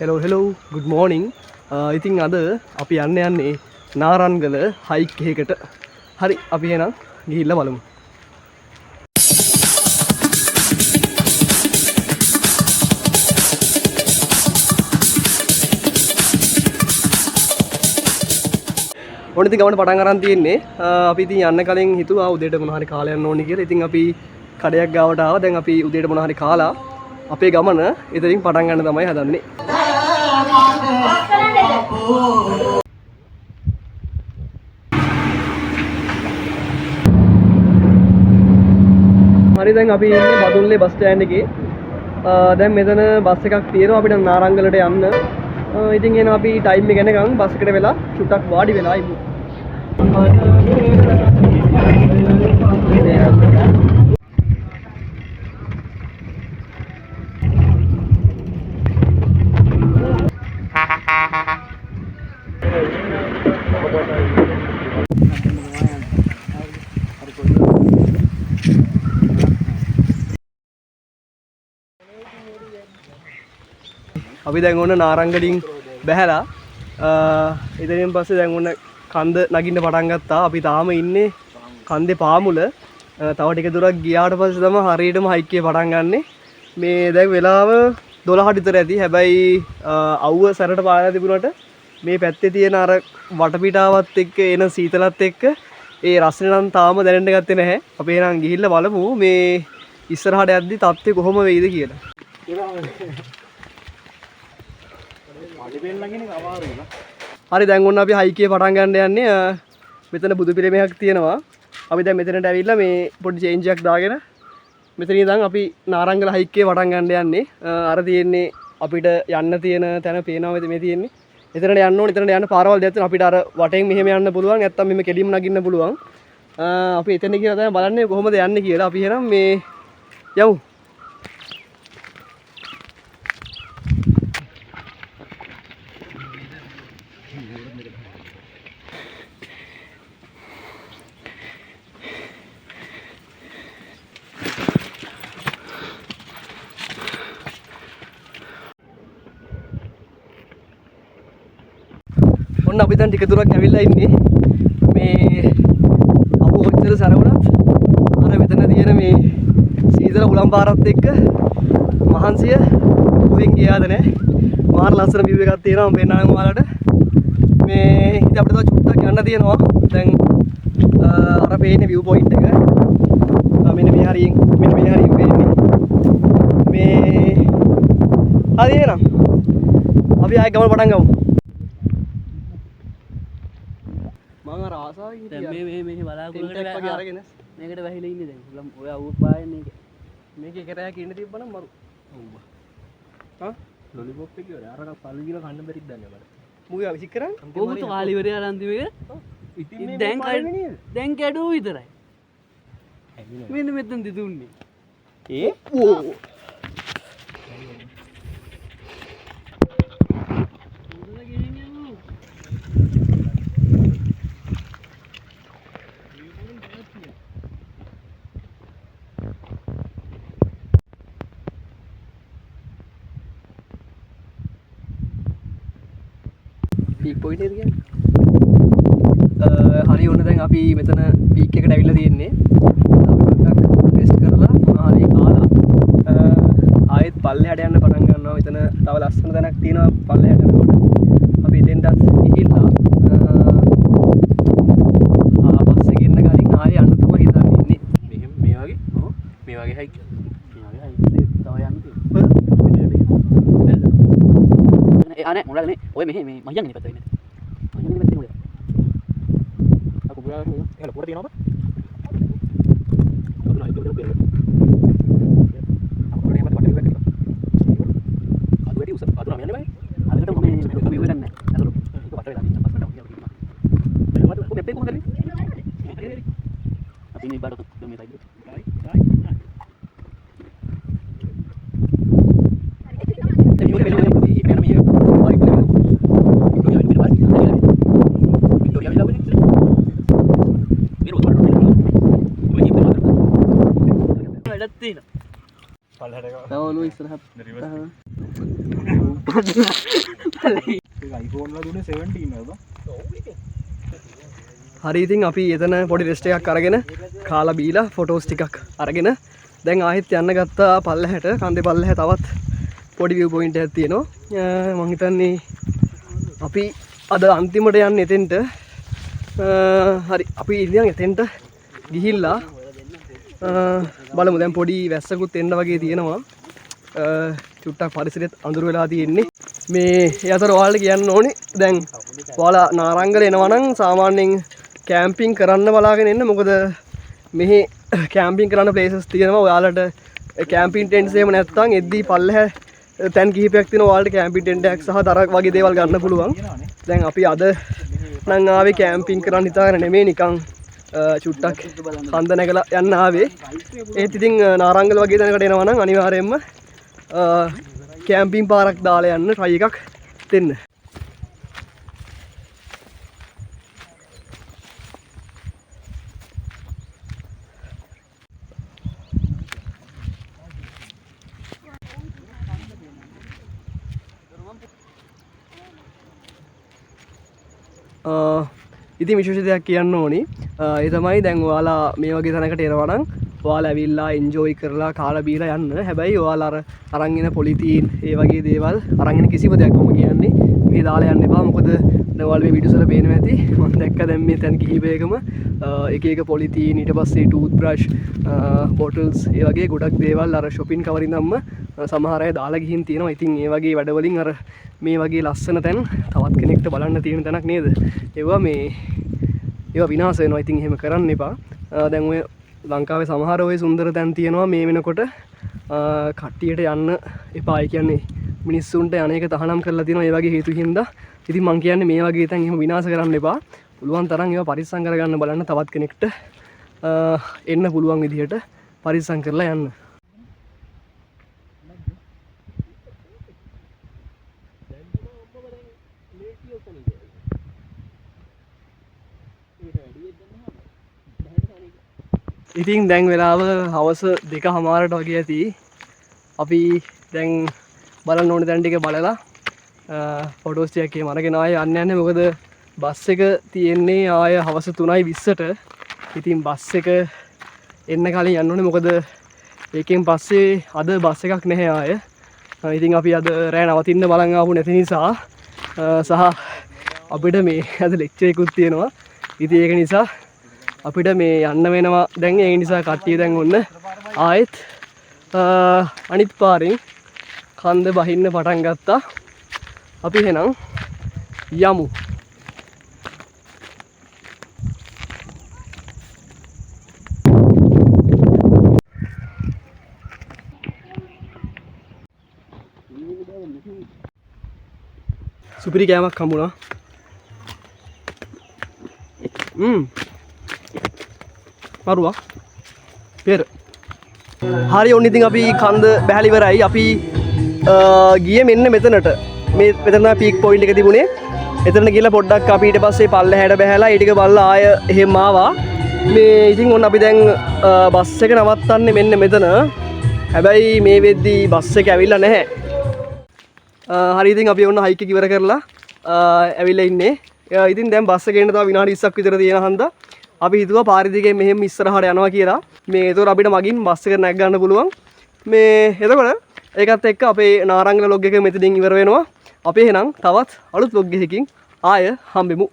Hello hello, good morning. ඉතින් අද අපි යන්න යන්නේ නාරන්ගල හයික් එකකට. හරි, අපි එහෙනම් ගිහිල්ලා බලමු. ඔන්න ඉතින් ගමන පටන් අරන් තියෙන්නේ. අපි ඉතින් යන්න කලින් හිතුවා උදේට මොන හරි කාලා යන්න ඕනේ කියලා. ඉතින් අපි කඩයක් ගාවට ආවා. දැන් අපි උදේට මොන හරි කාලා අපේ ගමන එතනින් පටන් ගන්න තමයි හදන්නේ. හරි, දැන් අපි ඉන්නේ බදුල්ලේ බස් ස්ටෑන්ඩ් එකේ. දැන් මෙතන බස් එකක් තියෙනවා අපිට නාරංගලට යන්න. ඉතින් එහෙනම් අපි ටයිම් එක එනකන් බස් එකට වෙලා චුට්ටක් වාඩි වෙලා ඉමු. අපි දැන් ඔන්න නාරංගලින් බැහැලා, ඉතින් පස්සේ දැන් ඔන්න කන්ද නගින්න පටන් ගත්තා. අපි තාම ඉන්නේ කන්දේ පාමුල. තව ටික දුරක් ගියාට පස්සේ තමයි හරියටම හයික් එක පටන් ගන්නෙ. මේ දැන් වෙලාව 12ට විතර ඇති. හැබැයි අවුව සැරට පාලා තිබුණාට මේ පැත්තේ තියෙන අර වටපිටාවත් එක්ක එන සීතලත් එක්ක ඒ රස්නේ නම් තාම දැනෙන්න ගත්තේ නැහැ. අපි එහෙනම් ගිහිල්ලා බලමු මේ ඉස්සරහට යද්දි තත්ත්වය කොහොම වෙයිද කියලා. හරි, දැන් ඔන්න අපි හයික් එක පටන් ගන්න යන්නේ. මෙතන බුදු පිළිමයක් තියෙනවා. අපි දැන් මෙතනට ඇවිල්ලා මේ පොඩි චේන්ජ් එකක් දාගෙන මෙතන ඉඳන් අපි නාරංගල හයික් එකේ පටන් ගන්න යන්නේ. අර තියෙන්නේ අපිට යන්න තියෙන තැන පේනවා මේ තියෙන්නේ. එතනට යන්න ඕනේ. එතනට යන්න පාරවල් දෙයක් තියෙනවා. අපිට අර වටෙන් මෙහෙම යන්න පුළුවන්, නැත්තම් මෙහෙම කෙලින්ම නගින්න පුළුවන්. අපි එතන කියලා තමයි බලන්නේ කොහොමද යන්නේ කියලා. අපි එහෙනම් මේ යමු. ඔන්න අපි දැන් ටික දුරක් ඇවිල්ලා ඉන්නේ. මේ අවුව කොච්චර සැර වුණත් අර මෙතන තියෙන මේ සීතල හුලම් පාරත් එක්ක මහන්සිය කොහෙන් ගියාද නෑ. මාර ලස්සන view එකක් තියෙනවා මම පෙන්නන්නම් ඔයාලට. මේ ඉතින් අපිට තව චුට්ටක් යන්න තියෙනවා. දැන් අර පේන්නේ view point එක. මෙන්න මේ හරියෙන්, මෙන්න මේ හරියෙන් පේන්නේ. මේ හරි, එහෙනම් අපි ආයෙ ගමන පටන් ගමු. මං අර ආසාවෙන් හිටියා. දැන් මේ මේ මේ බලාකුළකට ටෙන්ට් එකක් වගේ අරගෙන. මේකට වැහිලා ඉන්නේ දැන්. හුලම් ඔය අවුව පායන්නේ ඒක. මේක එක රැයක් ඉන්න තිබ්බනම් මරු. ඔව්. හා? ලොලිපොප් එක ඉවරයි. අරක පළු ගිල කන්න බැරිද දන්නේ මට. මුගේ විසික් කරන්නේ? කොහොමද කාලේ ඉවරයි අර අන්තිම එක? ඉතින් මේ දැන් පාළුවේ නේද? දැන් කැඩුව විතරයි. මෙන්න මෙතනදි දුන්නේ. ඒ? ඕ. පීක් පොයින්ට් එකද කියන්නේ? හරි, ඔන්න දැන් අපි මෙතන පීක් එකට ඇවිල්ලා තියෙන්නේ. අපි පොඩ්ඩක් රෙස්ට් කරලා මොනවා හරි කාලා, ආයෙත් පල්ලෙහාට යන්න පටන් ගන්නවා. මෙතන තව ලස්සන තැනක් තියෙනවා පල්ලෙහාට යනකොට. අපි එතෙන්ටත් ගිහිල්ලා, බස් එකේ ඉන්න කලින් ආයෙ යන්න තමයි හිතන්නේ ඉන්නේ. මෙහෙම මේ වගේ? ඔව්. මේ වගේ හයික්. මේ වගේ හයික් එක තව යන්න තියෙනවා. ඒ අනේ මොනවාද නේ? ඔය මෙහෙ මේ මහියංගනේ පැත්ත වෙන්නේ. මහියංගනේ පැත්තේ මොකද? අර කුඹුරා ඒක ලොකුවට තියෙනවද? අර නයි තුන පෙරල. අපේ එහෙම පටලි වැටෙනවා. අද වැඩි උස අද නම් යන්නේ බෑ. අරකට මම මේ ලොකු view එකක් නැහැ. අර ලොකු. ඒක වට වෙලා තියෙනවා. පස්සට වගේ අපි ඉන්නවා. මට කොහොමද මේ කොහොමද කරන්නේ? අපි මේ බාරට මේ සයිඩ් එක. Dye dye dye. වැඩක් තියෙනවා. පල්ලෙහාට තව ඔළුව ඉස්සරහට. ඒක iPhone වල දුන්නේ 17 වල බං. හරි, ඉතින් අපි එතන පොඩි රෙස්ට් එකක් අරගෙන කාලා බීලා ෆොටෝස් ටිකක් අරගෙන දැන් ආයෙත් යන්න ගත්තා පල්ලෙහාට. කන්දේ පල්ලෙහා තවත් පොඩි විව් පොයින්ට් එකක් තියෙනවා. මං හිතන්නේ අපි අද අන්තිමට යන්නේ එතෙන්ට. හරි, අපි ඉතින් එතෙන්ට ගිහිල්ලා බලමු. දැන් පොඩි වැස්සකුත් එන්න වගේ තියෙනවා. චුට්ටක් පරිසරෙත් අඳුර වෙලා තියෙන්නේ. මේ ඒ අතර ඔයාලට කියන්න ඕනේ, දැන් ඔයාලා නාරංගල එනවා නම් සාමාන්‍යයෙන් කැම්පින් කරන්න බලාගෙන එන්න. මොකද මෙහි කැම්පින් කරන්න ප්ලේසස් තියෙනවා. ඔයාලට කැම්පින් ටෙන්ට්ස් එහෙම නැත්නම් එද්දී පල්ලෙහා තැන් කිහිපයක් තියෙනවා. ඔයාලට කැම්පින් ටෙන්ට් එකක් සහ දර වගේ දේවල් ගන්න පුළුවන්. දැන් අපි අද නම් ආවේ කැම්පින් කරන්න හිතාගෙන නෙමෙයි, නිකන් චුට්ටක් කන්ද නැගලා යන්න ආවේ. ඒත් ඉතින් නාරංගල වගේ තැනකට එනවා නම් අනිවාර්යයෙන්ම කැම්පින් පාරක් දාලා යන්න try එකක් දෙන්න. ඉතින් විශේෂ දෙයක් කියන්න ඕනි. ඒ තමයි දැන් ඔයාලා මේ වගේ තැනකට එනවා නම් ඔයාලා ඇවිල්ලා එන්ජොයි කරලා කාලා බීලා යන්න. හැබැයි ඔයාලා අර අරන් එන පොලිතීන් ඒ වගේ දේවල් අරන් එන කිසිම දෙයක් මම කියන්නේ මේ දාලා යන්න එපා. මොකද දැන් ඔයාලා මේ වීඩියෝස් වල පේනවා ඇති, මම දැක්ක දැන් මේ තැන් කිහිපයකම එක එක පොලිතීන්, ඊට පස්සේ ටූත් බ්‍රෂ්, බොටල්ස් ඒ වගේ ගොඩක් දේවල් අර ෂොපින් කවර් ඉඳන්ම, සමහර අය දාලා ගිහින් තියෙනවා. ඉතින් ඒ වගේ වැඩවලින් අර මේ වගේ ලස්සන තැන් තවත් කෙනෙක්ට බලන්න තියෙන තැනක් නේද? ඒවා විනාශ වෙනවා. ඉතින් එහෙම කරන්න එපා. දැන් ඔය ලංකාවේ සමහර ඔය සුන්දර තැන් තියෙනවා මේ වෙනකොට, කට්ටියට යන්න එපා. ඒ කියන්නේ මිනිස්සුන්ට යන එක තහනම් කරලා තියෙනවා ඒ වගේ හේතු හින්දා. ඉතින් මං කියන්නේ මේ වගේ තැන් එහෙම විනාශ කරන්න එපා. පුළුවන් තරම් ඒවා පරිස්සම් කරගන්න බලන්න, තවත් කෙනෙක්ට එන්න පුළුවන් විදිහට පරිස්සම් කරලා යන්න. ඉතින් දැන් වෙලාව හවස දෙක හමාරට වගේ ඇති. අපි දැන් බලන්න ඕනේ තැන් ටික බලලා, ෆොටෝස් ටිකක් එහෙම අරගෙන ආයෙ යන්න යන්නේ. මොකද බස් එක තියෙන්නේ ආයෙ හවස තුනයි විස්සට. ඉතින් බස් එක එන්න කලින් යන්න ඕනේ. මොකද ඒකෙන් පස්සේ අද බස් එකක් නැහැ ආයෙ. ඉතින් අපි අද රෑ නවතින්න බලන් ආපු නැති නිසා, සහ අපිට මේ අද ලෙක්චර් එකකුත් තියෙනවා. ඉතින් ඒක නිසා අපිට මේ යන්න වෙනවා දැන්. ඒ නිසා කට්ටිය දැන් ඔන්න ආයෙත්, අනිත් පාරෙන් කන්ද බහින්න පටන් ගත්තා. අපි එහෙනම් යමු. සුපිරි කෑමක් හම්බුණා. මරුවා. පෙර. හරි, ඔන්න ඉතින් අපි කන්ද බැහැලා ඉවරයි. අපි ගියේ මෙන්න මෙතනට. මේ මෙතන තමයි පීක් පොයින්ට් එක තිබුණේ. එතනට ගිහලා පොඩ්ඩක් අපි ඊට පස්සේ පල්ලෙහාට බැහැලා ඒ ටික බලලා ආය එහෙම ආවා. මේ ඉතින් ඔන්න අපි දැන් බස් එක නවත්තන්නේ මෙන්න මෙතන. හැබැයි මේ වෙද්දි බස් එක ඇවිල්ලා නැහැ. හරි, ඉතින් අපි ඔන්න හයික් එක ඉවර කරලා, ඇවිල්ලා ඉන්නේ. ඉතින් දැන් බස් එක එන්න තව විනාඩි 20ක් විතර තියෙන හන්දා අපි හිතුවා පාරි දිගේ මෙහෙම ඉස්සරහට යනවා කියලා. මේ ඒතකොට අපිට මගින් බස් එක නැග ගන්න පුළුවන්. මේ එතකොට ඒකත් එක්ක අපේ නාරංගල ලොග් එක මෙතනින් ඉවර වෙනවා. අපි එහෙනම් තවත් අලුත් ලොග් එකකින් ආය හම්බෙමු.